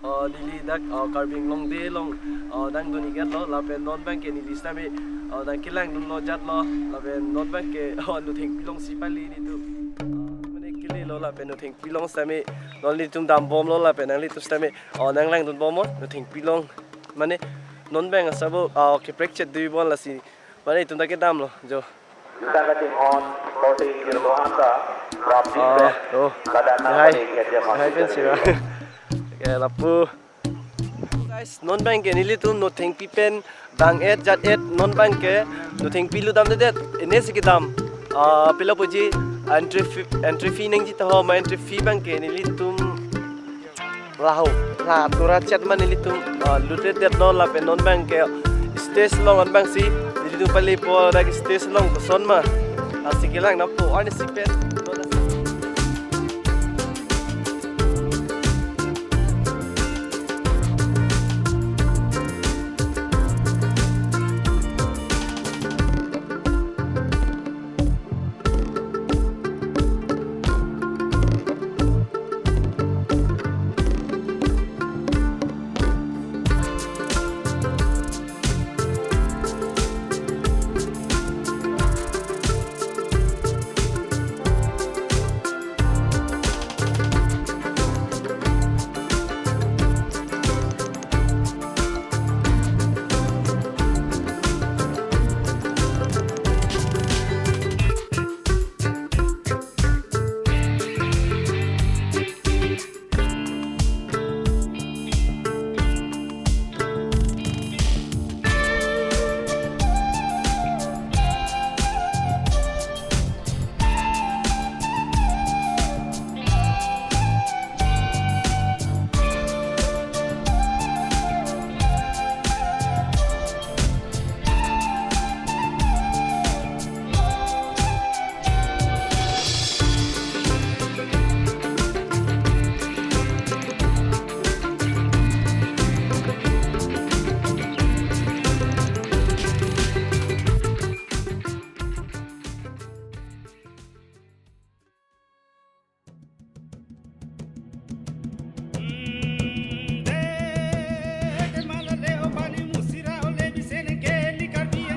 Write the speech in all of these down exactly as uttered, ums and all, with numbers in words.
Oh, neli dak, oh, Karbi Anglong Day along, oh, nangdun-ik-etlo, lapen non abangke neli sitame, oh, nangkelangdunlo jatlo, lapen non abangke, oh, Nothengpi alongsi pale nelitum. Oh, mane kelelo lapen Nothengpi along sitame, non nelitum dambomlo lapen nanglitum sitame, oh, nanglangdunbomnon, Nothengpi along. Mane, non abang asabo, oh, kaprek chet dui bon lasi, mane itum ta kedamlo, jo. Starting on forty kilometer from Ah, Tibet, oh. Ladakh Hai. Nangpali K T M Hai, Hospital. Pen sira. Ke lapu. Guys, non abangke nelitum Nothengpi pen bang-et jat-et non abangke Nothengpi along damdedet. Ene si kedam. Ah, pilo puji entry fee, entry fee nangji taho ma entry fee abangke nelitum Lahei, la tura chet ma nelitum, ah, lutdet detlo lapen non abangke stage along an abangsi, nelitum palepo dak stage along koson ma, lasi kelang nangpo, arnisi pen.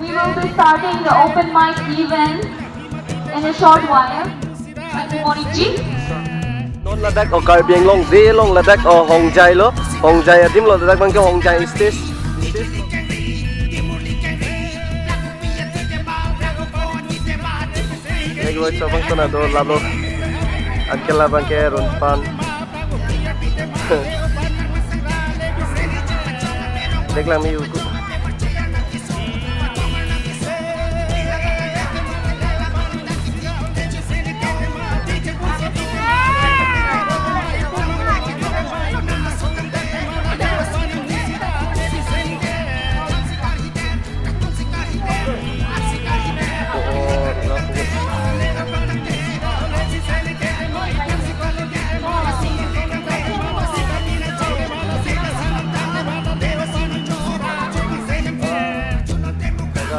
We will be starting the open mic event in a short while at the Moniji. Non ladak, oh, Karbi Anglong Day along ladak, oh, Hongjai lo, Hongjai adim lo ladak abangke Hongjai stage. Lake Royce abang kona do lalo. Anke labangke runpan. Deklang mi uku.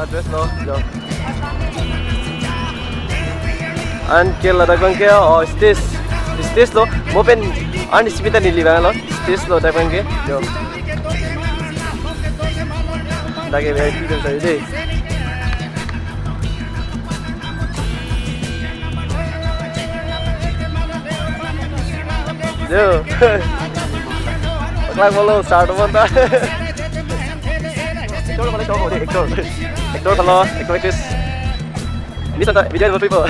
Address lo, jo. Anke ladak abangke, oh, stage, stage lo, mo pen, arnisi pen ta neli vanglo, stage lo ladak abangke, jo. Dak ke V I P pen sabi dei. Yo. Paklang bolo, start mo ta. Actor bolo, actor bolo, actor. Actor bolo, actor, actress. Ini santai, video apa, people?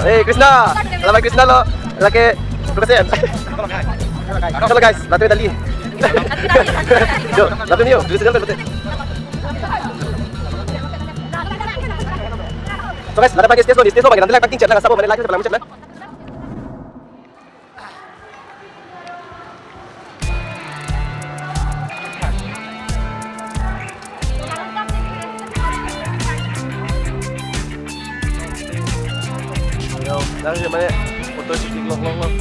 Eh, Krishna. Lama Krishna lo. Lake, terima kasih. Halo guys, latum dali. Yo, latum yo, dali sedang betul. So guys, ladak abangke stage lo, di stage lo abangke nanti lang packing chat lang, sabo mane lang chat lang, chat lang. Yo, dak si mane photo shooting lok lok lok.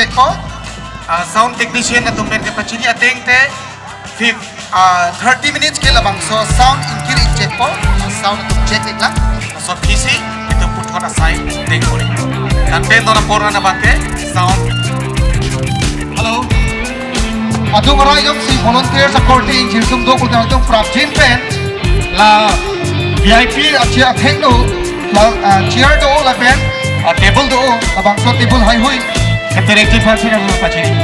Check po. Ah, sound technician atum pen kepachini ateng te fif-, ah, thirty minutes ke labangso sound ingkir-ik check po. Sound atum check-ik lang. Laso P C itum puthot asai deng puri. Tangte non apor abang ke sound. Hello. Adung arai jongsi volunteers akorte ingjir atum do pulote atum prapjin pen la V I P achi atheng do, la, ah, chair do lapen, ah, table do, labangso table heihui interactive aphan si nangpachini.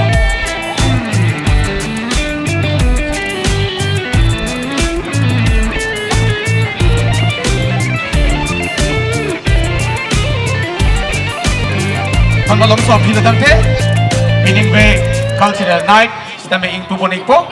Phan malom so aphi tangte, meaning be cultural night sitame ingpu pon-ikpo.